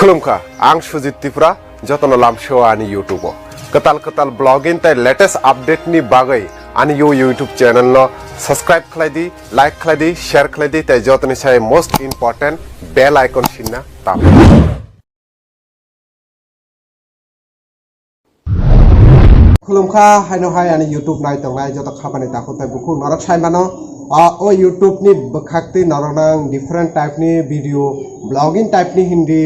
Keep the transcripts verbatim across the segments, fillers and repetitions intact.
Khulumkha, ang Sujit Tripura, jotono lamsio ani YouTube o. Kwtal kwtal blogging tei latest update ni bagwi ani yo YouTube channel no subscribe khlai di, like khlai di, share khlai di, tei jotoni sai most important bell icon sinna tamo. Khulumkha, haino hai ani YouTube nai tongnai joto khapani takhuk tei bukhuk norok sai mano. Ah, o YouTube ni bwkhak twi norok nang different type ni video, blogging type ni hindi,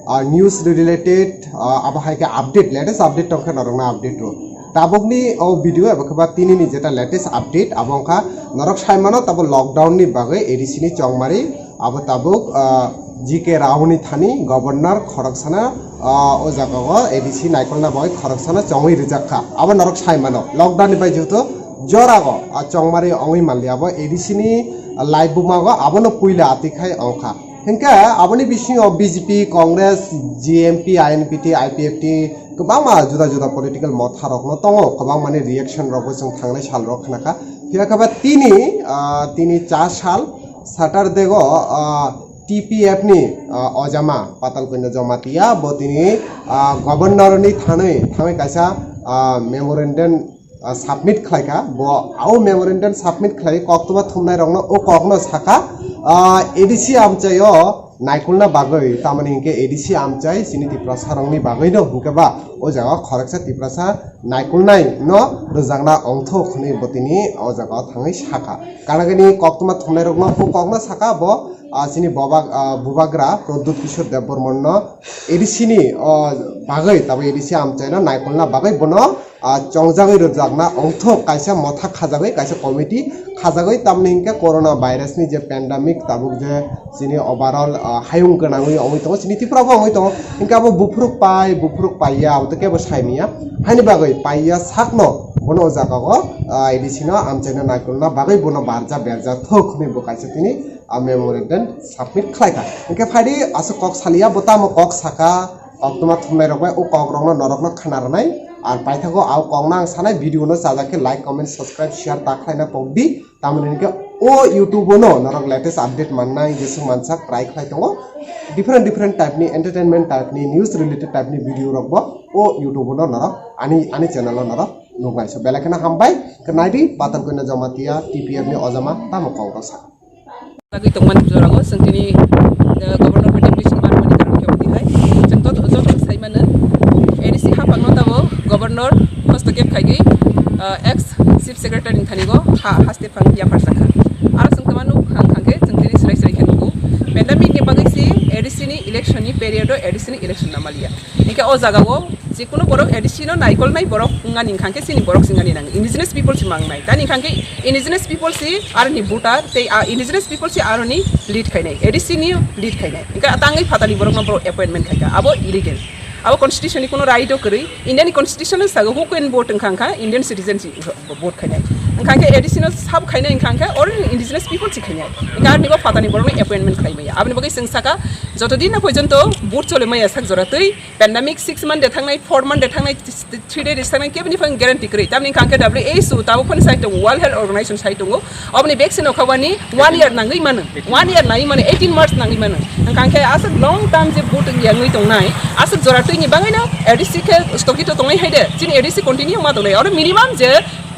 ah, news related, ah, abo hai khe update, latest update tongkha norok na update o. Tabuk ni o video abo khe ba tini ni jeta latest update abo wngkha norok sai mano tabo lockdown ni bagwi A D C ni chongmari abo tabuk, ah, G K Rao ni thani governor khoroksano, ah, o jaga o A D C naikolna bagwi khoroksano chongwi rijak kha. Abo norok sai mano. Lockdown ni bai jehetu jora o, ah, chongmari ongwi manliya abo A D C ni, ah, live buma o abono puila ati khai ongkha. Hinkhe aboni bisingo B J P, Congress, G M P, I N P T, I P F T, kwbangma juda juda political motha rokno tongo, kwbangmani reaction rokbo chwng thangnai sal rok khnakha. Phiya khe ba tini, ah, tini cha sal Saturday o, ah, T P F ni, ah, ojama Patal Kanya Jamatia bo tini, ah, governor ni thanwi, thangwi kaisa, ah, memorandum, ah, submit khlaikha. Bo au memorandum submit khlai koktwma thumnai rokno o kokno sakha, ah, A D C amchaio naikolna bagwi, tamani hinkhe A D C amchai chini Tiprasa rokni bagwino hinkhe ba o jaga khoroksa Tiprasa naikolnai no rwjakna ongthok hwnwi bo tini o jaga o thangwi sakha. Kanagini koktwma thumnai rokno o kokno sakha bo, ah, chini bobak, ah, bubagra Pradyut Kishore Debbarman no A D C ni, o, bagwi, tabo A D C amchaino naikolna bagwi bono, ah, chongjagwi rwjakna ongthok kaisa motha khajagwi, kaisa committee khajagwi, tamni hinkhe corona virus ni je pandemic tabuk je chini overall, ah, hayung gwnangwi ongwi tongo, chini Tripura bo ongwi tongo, hinkhe abo buphuruk pai, buphuruk paiya, abo to kebo saimanya, haini bagwi paiya sakno bono o jaga o, ah, A D C no amchaino naikolna bagwi bono barja berja thok hwnwi bo kaisa tini a memorandum submit khlai kha. Hinkhe phaidi aswk kok saliya, bo tamo kok saka, koktwma thumnai rok bai o kok rokno norokno khna rwnai. Ar paithago a kokno ang sanai, video no chajak khe like, comment, subscribe, share ta khlaina pokdi. Tamoni hinkhe o YouTube o no norok latest update mannai jeswk mansak try khlai tongo. Different different type ni entertainment type ni, news related type ni video rok bo o YouTube o no norok ani, ani channel o norok nuknai. So belai kheno hambai, khe naidi Patal Kanya Jamatia T P F ni ojama tamo kok rok saka. Tagwi tongmani jorao chwng tini, eh, Governor bai deputation manmani karon khe omo twi hai. Chwng joto, joto sai mano, A D C haphangno tabo Governor hostokep khaigwi, eh, ex Chief Secretary ni thani go ha, haste phang yapharsa kha. Aro chwng tongmano hang hang khe chwng tini swrai swrai khe nugo. Pandemic ni bagwi si A D C ni election ni period o A D C ni election na maliya. Hinkhe o jaga o jekunu borok A D C no naikolnai borok wngani hinkha khe chini borok se wngani nang, indigenous people se mangnai. Tani hinkha khe indigenous people se aroni voter tei a indigenous people se aroni lead khainai, A D C ni lead khainai. Hinkhe tangwi phatani borokno borok appointment khaikha, abo illegal. Abo constitution ni kuno right o kwrwi. India ni constitution o sago who can vote wngkha kha Indian citizen se vote khainai. Wngkha khe A D C no sabo khainai wngkha khe or indigenous people se khainai. Hinkhe aroni bo phatani borokno appointment khlai maya. Aboni bagwi chwng saka joto din na porjonto vote chole maya sak jora twi pandemic six month de thangnai, four month de thangnai, three day de thangnai, kebini phang guarantee kwrwi. Tamni hinkha khe W H O tabuk phani sai tongo, World Health Organization sai tongo. Oboni vaccine okha bani one year nangwi mano, one year nangwi mano, eighteen months nangwi mano. Hinkha khe aswk long term je vote yangwi tongnai, aswk jora twini bagwino A D C khe stogito tongnai hai de, chini A D C continue ma tongnai. Oro minimum je,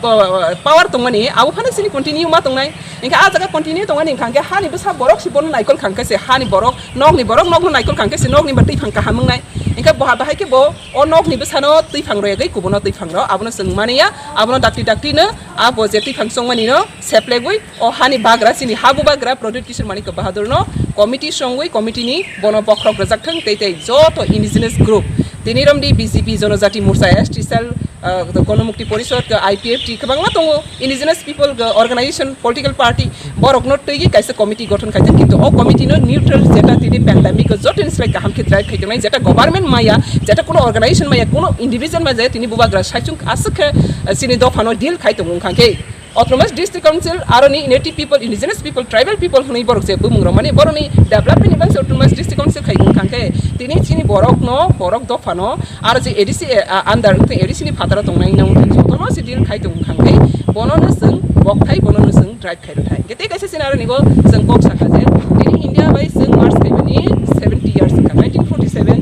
uh, power tongmani, abo phano chini continue ma tongnai. Hinkhe ah jaga continue tongmani hinkha khe hani bwsa borok si bono naikol kha khe se hani borok, nokni borok nokno naikol kha khe se nokni ba twi phang kaham wngnai. Hinkhe bo bahai khe bo o nokni bwsano twi phang royagwi kubuno twi phang rw, abono chwng mani ya, abono dakti dakti no, abo je twi phang chongmani no seplegwi o hani bagra chini habu bagra Pradyut Kishore Manikya Bahadur no committee songwi committee ni bono bokhorok rwjak thwng tei tei joto indigenous group tini romdi B J P Jonojati Morcha, S T cell, ah, Gonomukti Porishod, I P F T kwbangma tongo. Indigenous people, uh, organization, political party, borokno twiwi kaisa committee gothon khai thang, kintu o committee no neutral jeta tini pandemic o jotoni slai kaham khe drive khai tongnai, jeta government maya, jeta kuno organization maya, kuno individual maya, tini bubagra saichung aswk khe, uh, chini dopha no deal khai tongo wngkha khe. Autonomous District Council aroni native people, indigenous people, tribal people hwnwi borok je bumung rok mani borokni development ni bagwi Autonomous District Council khai wngkha khe tini chini borok no, borok dopha no, aro je A D C, eh, ah, under wngtwi A D C ni phataro tongnai nang wngtwi jotono se deal khai tong wngkha khe bono no chwng bokthai, bono no chwng drive khai rwthai. Hingke tei kaisa scenario ni bo chwng kok sakha je tini India bai chwng merge khaimani seventy years wngkha, nineteen forty seven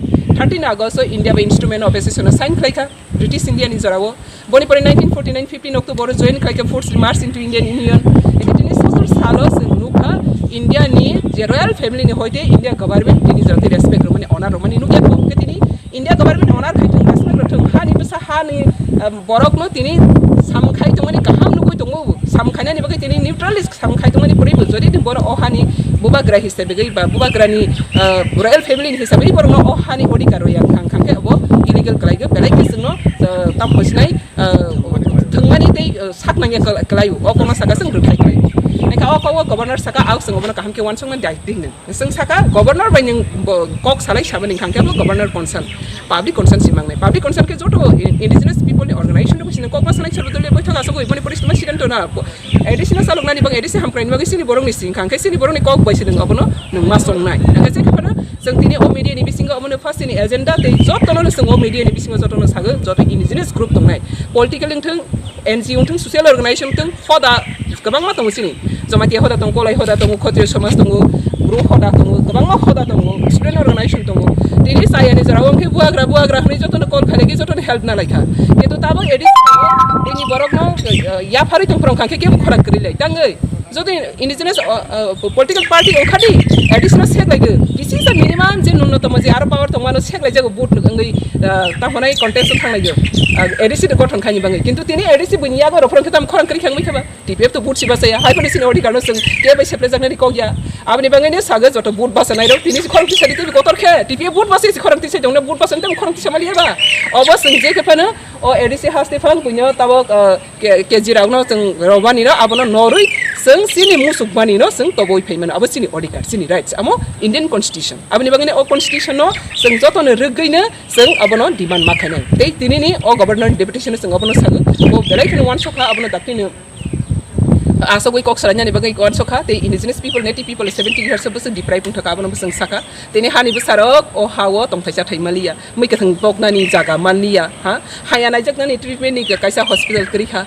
August o India bai Instrument of Association o sign khlaikha British India ni jorao. Boni pore nineteen forty-nine fifteen October o join khlaikha force march into Indian Union. Eke tini sotor salo chwng nukha India ni je royal family ni hoite India government tini jora tei respect rwmani, honor rwmani nukya kho. Eke tini India government honor khai thung, respect rw thung, hani bwsa hani, um, borok no tini samung khai tongmani kaham nugwi tongo, samung khainani bagwi tini neutralist samung khai tongmani poribo, jodi ni borok o hani bubagra hisabe gwi ba bubagra ni, uh, royal family ni hisabe borok no o hani odhikar rw ya khang khang khe obo illegal kwlai gwi belai khe chwng no, uh, tam hosinai, uh, thwngmani tei, uh, sak nangya kwlai o kono saka chwng rwphai kwlai. Engkha o kok o governor saka ang chwng obono kaham khe uansuknani dai ringnai. Chwng saka governor bai nwng bo kok salai sabani hwnkha khe bo governor concern, public concern si mangnai. Public concern khe joto i-, indigenous people ni organization rok sini kok ma sanai sero dole boithok asogwi boni poristuma sidento na. A D C no saloknani bang A D C hamkraini bagwi sini borokni sing hwnkha khe sini borokni kok bai sini abono nwng ma songnai. Hwnkha je kheno chwng tini o media ni bisingo abono first ni agenda tei jotono chwng o media ni bisingo jotono sago joto indigenous group tongnai. Political wngthung, N G O wngthung, social organization wngthung, hoda kwbangma tongo chini. Jamatia hoda tongo, Kolai hoda tongo, Khotriyo somaj tongo, Bru hoda tongo, kwbangma hoda tongo, student organization tongo. Tini chayani jorao wngkhe buagra, buagra hwnwi jotono call khailai khe jotono help nalaikha. Kintu tabuk A D C tongo, tini borokno, uh, yapharwi tongphuru wngkha khe kebo khorang kwrwi lai. Tangwi, joto indigenous, uh, uh, political party wngkha di, A D C no sek lai di. This is the minimum je nunnotomo je aro power tongmano sek lai jago vote wngwi, uh, tamo nai contest o thang lai di. Uh, A D C de gothon khaini bangwi. Kintu tini A D C buini yago rw phuru wngkhe tamo khorang kwrwi khe wngwi khe ba. T P F to vote si bachaya, hai phano chini odhikar no chwng kebo bai seplajaknani kok ya. Aboni bagwi no sago joto vote bachanai rok tini si khorang tisa di tei kotor khe T P F vote bachai si khorang tisa tongno vote bachani tamo khorang tisa mali eba. Obo chwng je khe phano o A D C haste phang buino tabok, uh, ke-, keji rok no chwng robani no abono norwi chwng chini musuk mani no chwng toboi phai mano. Abo chini odhikar, chini rights, amo Indian Constitution. Aboni bagwi no o Constitution no chwng joto no rwgwi no chwng abono demand ma khainai. Tei tini ni o governor ni deputation no chwng abono sago. Bo belai kheno uansukha abono dakti no asogwi kok salainani bagwi uansukha, tei indigenous people, native people seventy years o bwswk deprive wngthaka, abono bwswk sakha. Tini hani bwsarok o ha-o tongthaisa thai maliya, mui kwthwng poknani jaga manliya, ha? Haya naijaknani treatment ni kaisa hospital kwrwi kha.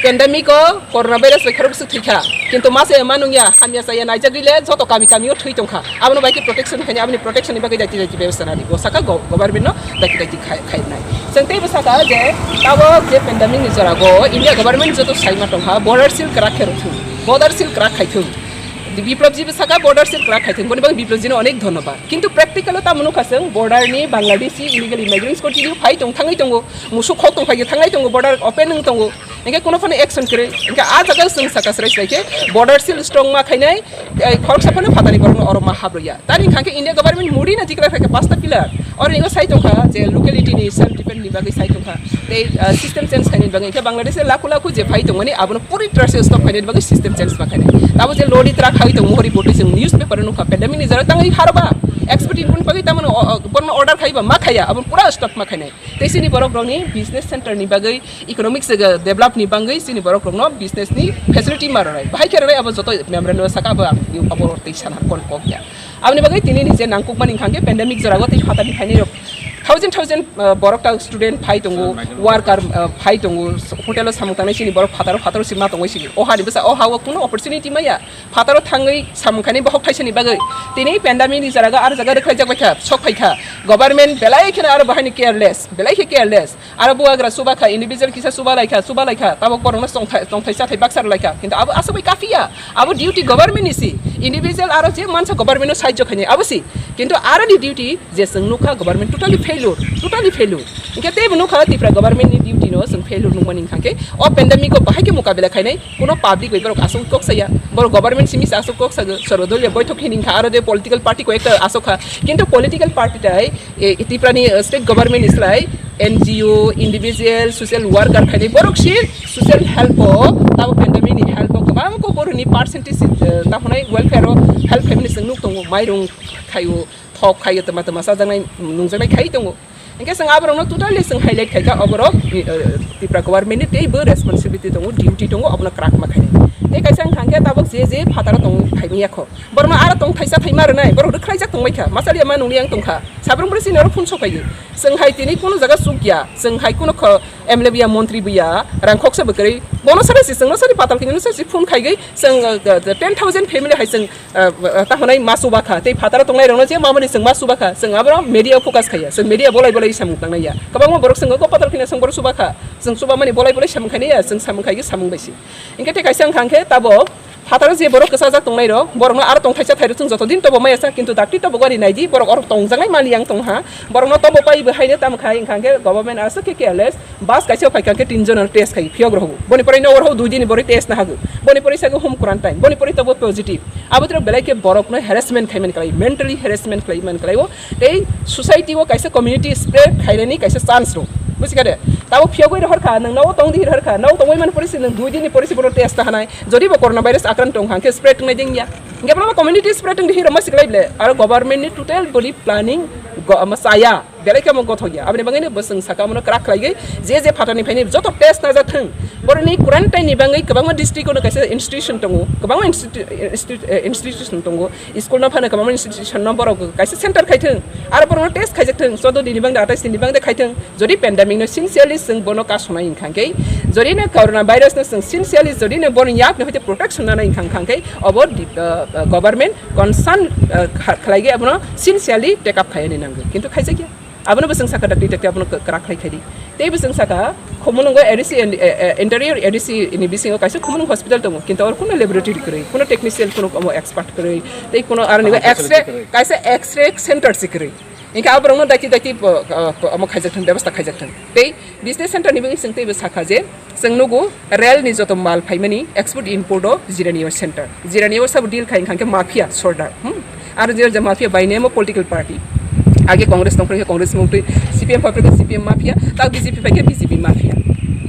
Pandemic o corona virus bai khorok bwswk thwi kha, kintu masa ya manung ya, hamya chaya naijagwi le joto kami kami o thwi tong kha. Abono bai khe protection khaini, aboni protection ni bagwi daiti daiti bebostha nani. Bo saka go-, government no daiti daiti khai, khainai. Chwng teibo saka je tabok je pandemic ni jora go India government joto saima tongkha border seal kwrak khe rwthwng, border seal kwrak khaithwng. Biplop ji bo saka border seal kwrak khaithwng, boni bagwi Biplop ji no onek dhonnobad. Kintu practical o tamo nukha chwng border ni Bangladeshi illegal immigrants continue phai tong, thangwi tongo, musuk khok tong phai thangnai tongo, border open wng tongo. Hingke kuno phano action kwrwi. Hingke ah jaga chwng saka chwrai chwrai khe border seal strong ma khainai, eh, khoroksa phano phatani borokno oro ma habrwya. Tani hingkha khe India government Modi no tikla kha khe pasta pillar. Oro ingo sai tongkha je locality ni self defense ni bagwi sai tongkha. Tei, ah, system change khainani bagwi. Hingke Bangladesh e lakhu lakhu je phai tongmani abono puri trust stop khainani bagwi system change ma khainai. Tabo je lori truck hai tong mohori botwi chwng newspaper o nukha pandemic ni jora tangwi haroba. Expert in kun bagwi tamano o, o, borno order khaiba ma khaiya, abon pura stop ma khainai. Tei chini borok rokni business center ni bagwi, economics jaga develop ni bagwi chini borok rokno business ni facility ma rwnai. Bahai khe rwnai abo joto memorandum saka abo ang abo tei sana kon kok ya. Aboni bagwi tini ni je nangkukmani hingkha khe pandemic jora o tei phatani phainai rok thousand thousand, uh, borok ta student phai tongo, worker, uh, phai tongo, hotel o samung tangnai chini borok phataro phataro sima tongwi sigi. O hani bwsa o ha o kuno opportunity maya. Phataro thangwi samung khainai bohok thaisani bagwi tini pandemic ni jora o aro jaga rwkhlaijak bai kha, sok phai kha. Government belai kheno aro bahai ni careless, belai khe careless. Aro bubagra chuba kha, individual kisa chuba lai kha, chuba lai kha, tabok borokno chongthai, chongthai chathai baksa rw lai kha. Kintu abo aswk bai kaphia, abo duty government ni si, individual aro je mansa government no sahajyo khainai abo si. Kintu aro ni duty je chwng nukha government totally failure, totally failure. Hingke teibo nukha Tripura government ni duty no chwng failure nukmani hingkha khe o pandemic o bahai khe mukabela khainai kuno public bai borok aswk kok saya, borok government simi se aswk kok sago, sorbo doliya boithok hini hingkha aro de political party ko ekta aswk kha, kintu political party tai e, Tripura ni, eh, state government ni slai N G O, individual, social worker khainai borok si social help o, tabo pandemic ni help o kwbang ko borok ni percentage, eh, tamo nai welfare o help khaimani chwng nuk tongo, mairung khaio, thok khaio, twma twma chajaknai, nungjaknai khai tongo. Hingke chwng aborokno totally chwng highlight khaikha, oborok, eh, Tripura government ni teibo responsibility tongo, duty tongo, obono kwrak ma khainai. Tei kaisa wngkha hwnkhe tabuk je je phataro tong phaimani yakho. Borokno aro tong thaisa thaima rwnai, borok rwkhlaijak tongbaikha, machaliya ma nungli yang tongkha. Sabrung bwrwi chini oro phone sokaidi. Chwng hai tini kuno jaga chukya, chwng hai kuno kho M L A buya, montri buya, rang khoksa bwkrwi. Bono sari si chwngno sari patal kinino sari si phone khaigwi chwng, uh, uh, ten thousand family hai chwng, uh, uh, tahonai ma chubakha. Tei phataro tongnairokno je mamani chwng ma chubakha. Chwng aboro media focus khaiya. Chwng media bolai bolai samung tangnaiya. Kwbangma borok chwng go patal kina chwng borok chubakha. Chwng chubamani bolai bolai samung khainaiya. Chwng samung khaigwi samung baisi. Hinkhe tei kaisa wngkha hwnkhe tabuk phataro je borok kwchajak tongnairok, borokno aro tongthaisa thairok chwng joto din tobo maya sa, kintu dakti tobo gari naidi, borok orok tongjaknai mani yang tongha, borokno tobo pai bo haino tamo khai wngkha hwnkhe government aswk khe careless, bus kaisa phaikha hwnkhe tin jona test khai phiyok rohgo, boni pore nogo rohgo dui din ni borok test nahago, boni pore sago home quarantine, boni pore tobo positive, abo tro belai khe borokno harassment khaimani kwlai, mentally harassment khlaimani kwlai o, tei society o kaisa community spread khainani kaisa chance rw, bujikhade? Tabo phiyogwi rohor kha, nwng nogo tongdi rohor kha, nogo tongwi mani pore se nwng dui din ni pore se bono test nahanai, jodi bo corona virus akran tong hangkhe spread wngnai dengya. Hingke bono community spread wngdi hiro masi kwlai ble, aro government ni total boni planning go-, ama chaya, belai khe omo gothok ya. Aboni bagwi no bwswng saka omono kwrak khlaiwi je je phatani phaini joto test najak thung. Boroni quarantine ni bagwi kwbangma district ono kaisa institution tongo, kwbangma institu-, institu-, eh, institution tongo. School no phano kwbangma institution no borok kaisa center khai thung, aro borokno test khaijak thung, choudo din ni bangde, atais din ni bangde khai thung. Jodi pandemic no sincerely chwng bono kasonai wngkha khe, jodi no corona virus no chwng sincerely jodi no bono yak no hoite protection nanai wngkha khe, obo di-, uh, uh, government concern, uh, kha-, khlai khe abono sincerely take up khainani nango. Kintu khaijakya. Abono bwswng saka dakti dakti abono kwrak khlai khaidi. Tei bwswng saka Khumulwngo A D C and, eh, eh, interior A D C ni bisingo kaisa Khumulwng hospital tongo, kintu oro kuno laboratory kwrwi, kuno technician, kuno omo expert kwrwi, tei kuno aro nibo X-ray, kaisa X-ray center se kwrwi. Hinkhe aborokno dakti dakti bo, uh, bo, omo khaijak thung, bebostha khaijak thung. Tei business center ni bagwi chwng teibo sakha je, chwng nugo rail ni joto mal phaimani export import o Jirani o center. Jirani o sabo deal khai wngkha khe mafia sordar. Hmm? Aro je, je mafia by name of political party. Age Congress tongphuru khe Congress mungtwi, C P M phaphuru khe C P M mafia, ta B J P pai khe B J P mafia.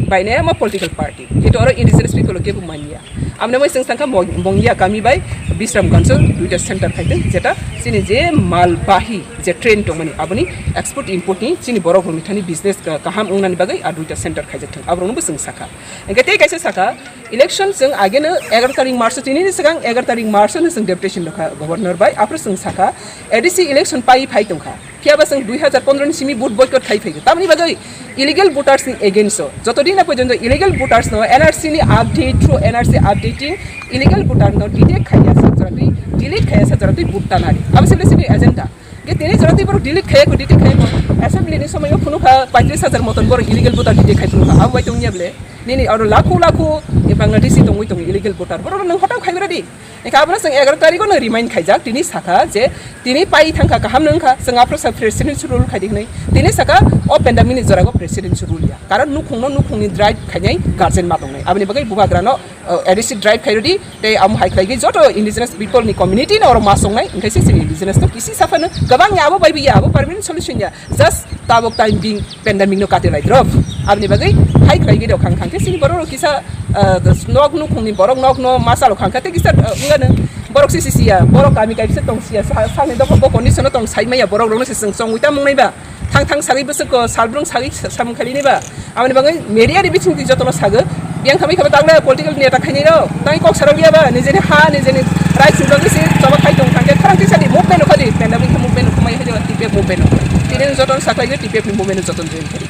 By name of political party. Kintu oro indigenous people kebo manya. Amne moi chwng sangkha Mong-, Mongia kami bai Bisramganj o duita center khai thung, jeta chini je mal bahi je train tongmani, aboni export import ni chini borok rokni thani business ka-, kaham wngnani bagwi a duita center khaijak thung. Aborokno bo chwng sakha. Hingke tei kaisa sakha, election chwng ageno egaroh tarik March o, tinini swkang egaroh tarik March o no chwng deputation rwkha governor bai, aphuru chwng sakha, A D C election pai phai tongkha. Phiya ba chwng dui hazar pondro ni simi vote boycott khai phaikha. Tamoni bagwi illegal voters ni against o. Joto din na porjonto illegal voters no N R C ni update through N R C updating illegal voter no detect khaiya sa joratwi, delete khaiya sa joratwi vote tanari. Abo se chini agenda. Ge tini joratwi borok delete khaiya ko, detect khaiya ko. Assembly ni somoy o phunukha paitris hajar moton borok illegal voter detect khai phunukha. Abo bai tongya ble. Nini oro lakho lakho e Bangladeshi tongwi tongo illegal voter. Borok nang hotao khai beradi. Eka abono chwng egaroh tarikh o no remind khaijak, tini sakha je tini pai thangkha kaham no wngkha, chwng aphuru sa presidential rule khai di hwnwi. Tini sakha o pandemic ni jora go presidential rule ya. Karon nukhung no nukhung ni drive khainai guardian ma tongnai. Aboni bagwi bubagra no, uh, A D C drive khai rodi, tei amo hai khlai joto indigenous people ni community no oro ma songnai, hingkhe se chini indigenous no kisi saphano kwbang ya abo bai bi ya, abo permanent solution ya. Just tabuk time being pandemic no kati lai drop. Aboni bagwi hai khlai gwi rok khang khang khe chini borok rok kisa, ah, nok nukhung ni borok nok no masa rok khang khe tei kisa, ah, wngya no borok si si siya, borok kami kai bisa tong siya, sa, sani dopha bo condition no tong sai maya borok rok no se chwng chongwi ta mung nai ba. Thang thang sagwi bwswk ko sal brung sagwi sa-, samung khaini ba. Aboni bagwi media ni bising twi jotono sago. Biyang thamwi khe bo tagle political neta khainai rok. Tang kok sarok ya ba, nijeni ha, nijeni rights ni bagwi se choba khai tong thang khe khorang tisa ni movement no khadi, pandemic khe movement no khumai hai T P F movement no. Tini jotono saklai T P F ni movement no jotono join khadi.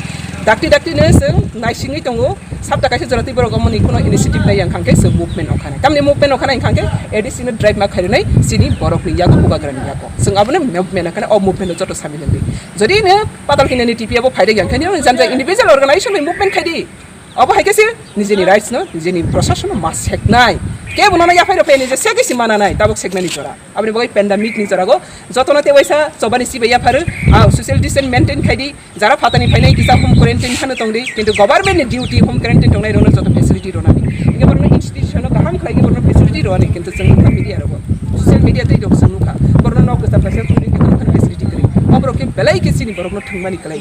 Dakti dakti no chwng naisingwi tongo. Sabta kaisa jora twi borok omo ni kuno initiative nai yang khang khe chwng movement no khanai. Tamni movement no khanai khang khe A D C no drive ma khairwnai chini borok ni yago bubagra ni yago. Chwng abono movement no khanai, o movement no joto samil wngwi. Jodi no Patal kini ni T P F o phairek yang khe nini jani jani individual organization bai movement khai di. Obo hai khe se nijeni rights no, nijeni proshashan no ma seknai. Kebo nono yaphai rw phai nije sekgwi si mana nai, tabuk seknani jora. Aboni bagwi pandemic ni jora go jotono tei waisa chobani sibai yapharu, ah, social distance maintain khai di. Jara phatani phainai kisa home quarantine phano tong di, kintu government ni duty home quarantine tongnai rokno joto facility rwnani. Hingke borokno institution no kaham khlai khe borokno facility rwani, kintu chwng nukha media rogo, social media tei rok chwng nukha. Borokno nok kwcham kaisa tongdi, kintu nokha facility kwrwi. Oborok khe belai khe chini borokno thwngmani kwlai.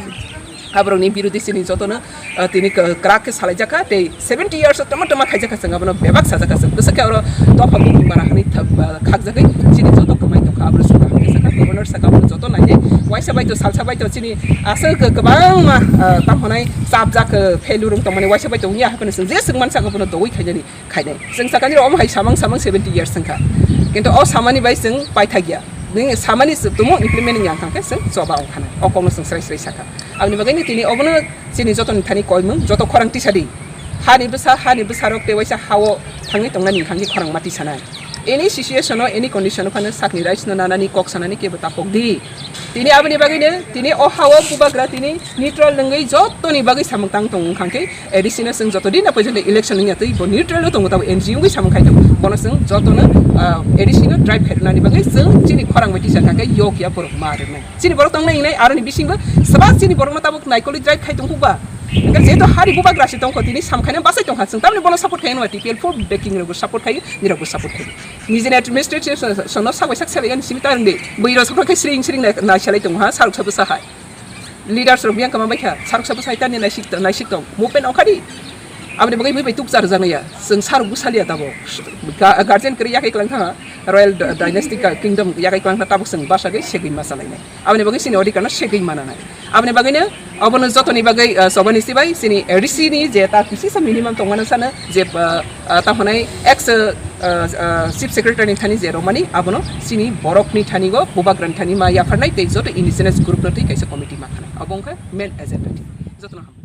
Aborokni birodhi chini jotono, ah, tini k-, kwrak khe salaijakha tei seventy years o tama tama khaijakha chwng abono bebak sajakha chwng. Bwswk khe oro dopha buphang bara hwnwi thak-, ah, khakjagwi chini joto kwmai tongkha, aboro chwng kaham khe sakha, governor Saka bono joto naidi, waisa bai to, salsa bai to, chini aswk kwbangma, ah, tamo hwnai chapjak, ah, failure wng tongmani, waisa bai to wngya hai phano chwng je swngman saka bono dogwi khainani khainai. Chwng sakani rok omo hai samang samang seventy years wngkha. Kintu o samani bai chwng paithakya. Nini samani se tumo implement wngya wngkha khe chwng choba wngkha nai. O kokno chwng srai srai sakha. Aboni bagwi ni tini obono chini jotoni thani koimung, joto khorang tisadi. Hani bwsa, hani bwsarok tei waisa hao thangwi tongnani wngkha khe khorang ma tisanai. Any situation o, any condition o phano sakni rights no nanani, kok sanani kebo tapok di. Tini aboni bagwi no, tini o hao bubagra tini neutral wngwi jotoni bagwi samung tang tong wngkha khe, A D C no chwng joto din na poijon election wngya twi bo neutral o tongo, tabo N G O wngwi samung khai tongo. Bono chwng jotono, ah, A D C no drive khai rwnani bagwi chwng chini khorang bai tisa kha khe yok ya borok ma rwnai. Chini borok tongnai wngnai aroni bisingo swbak chini borok no tabuk naikolwi drive khai tong kukba. Hingke jehetu hari bubagra se tongkho, tini samkhaino bachai tongkha chwng, tamni bono support khaino T P L four backing rokbo support khaio, nirokbo support khaio. Nijini administration sono sak bai sak selai ani simi ta rwngdi, bwrwi rok sokra khe siring siring nai, nai selai tongo ha, sarok sabo sahai. Leaders rok biyang kama bai kha, sarok sabo sahai tani naisik, naisik tong, movement ongkhadi. Aboni bagwi bui bai tukchar jaknai ya, chwng sarok bwsaliya tabo. Ga-, guardian kwrwi yakhai kwlang thangha, royal d-, dynasty ka-, kingdom yakhai kwlang thangha, tabuk chwng bwsagwi segwi ma chalainai. Aboni bagwi chini odhikar no segwi mananai. Aboni bagwi no obono jotoni bagwi, ah, chobani sibai chini A D C ni je ta kisisa minimum tongmano sano je, ah, ah, ta hwnai ex, ah, ah, chief secretary ni thani je romani abono chini borok ni thani go bubagra ni thani ma yapharnai tei joto indigenous group no twi kaisa committee ma khanai. Abo wngkha main agenda. Jotono ham.